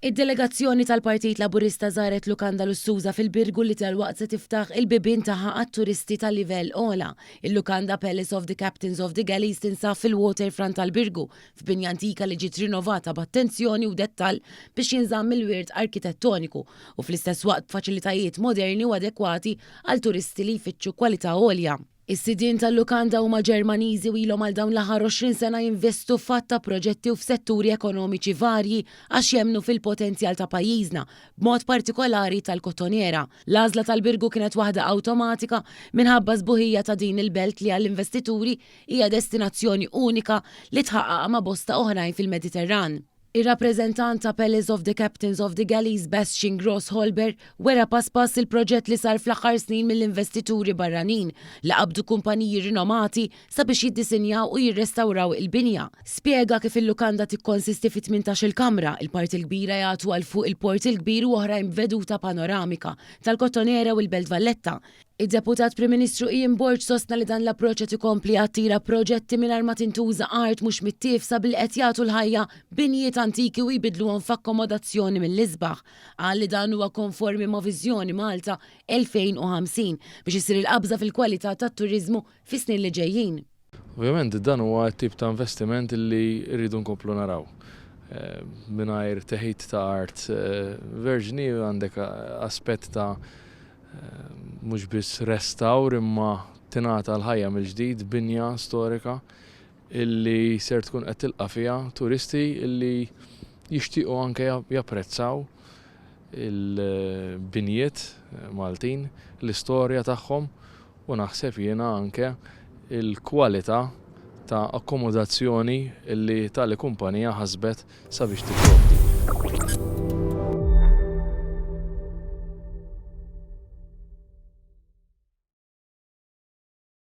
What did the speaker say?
Id-delegazzjoni tal-Partit Laburista żaret lukanda lussuża fil-Birgu li dalwaqt se tiftaħ il-bibien tagħha għat-turisti ta' livell ogħla. Il-lukanda Palace of the Captains of the Galleys tinsab fil-waterfront tal-Birgu, f'binja antika li ġiet rinovata b'attenzjoni u dettall biex jinżamm il-wirt arkitettoniku u fl-istess waqt b'faċilitajiet moderni u adekwati għal turisti li jfittxu kwalità għolja. Is-sidien tal-lukanda huma Ġermaniżi u ilhom għal dawn l-aħħar 20 sena jinvestu f'għadd ta' proġetti u f'setturi ekonomiċi varji għax jemmnu fil-potenzjal ta' pajjiżna, b'mod partikolari tal-Kottonera. L-għażla tal-Birgu kienet waħda awtomatika minħabba s-sbuħija ta' din il-belt li għall-investituri hija destinazzjoni unika li tħaqqaqha ma' bosta oħrajn fil-Mediterran. Ir-rappreżentant ta' Palace of the Captains of the Galleys Bastian Gross Holber wera pass pass il-proġett li sar fl-aħħar snin mill-investituri barranin li qabdu kumpaniji rinomati sabiex jiddisinjaw u jirrestawraw il-binja. Spjega kif il-lukanda tikkonsisti fi 18-il kamra, il-parti l-kbira jagħtu għal fuq il-Port il-Kbir u oħrajn b'veduta panoramika tal-Kottonera u l-Belt Valletta. Id-Deputat Prim Ministru Ian Borg sostna li dan l-approċċ qed ikompli jattira proġetti mingħajr ma tintuża art mhux mittiefsa billi qed jagħtu l-ħajja binjiet antiki u jbiddluhom f'akkomodazzjoni mill-isbaħ. Qal li dan huwa konformi ma' Viżjoni Malta 2050 biex issir il-qabża fil-kwalità tat-turiżmu fis-snin li ġejjin. Ovvjament dan huwa t-tip ta' investiment li rridu nkomplu naraw. Mingħajr teħid ta' art verġni għandek aspett ta' mhux biss restawr imma tingħata l-ħajja mill-ġdid binja storika illi ser tkun qed tilqa' fiha turisti illi jixtiequ anke japprezzaw il-binjiet Maltin, l-istorja tagħhom u naħseb jiena anke l-kwalità ta' akkomodazzjoni li tali kumpanija ħasbet sabiex tipprovdi.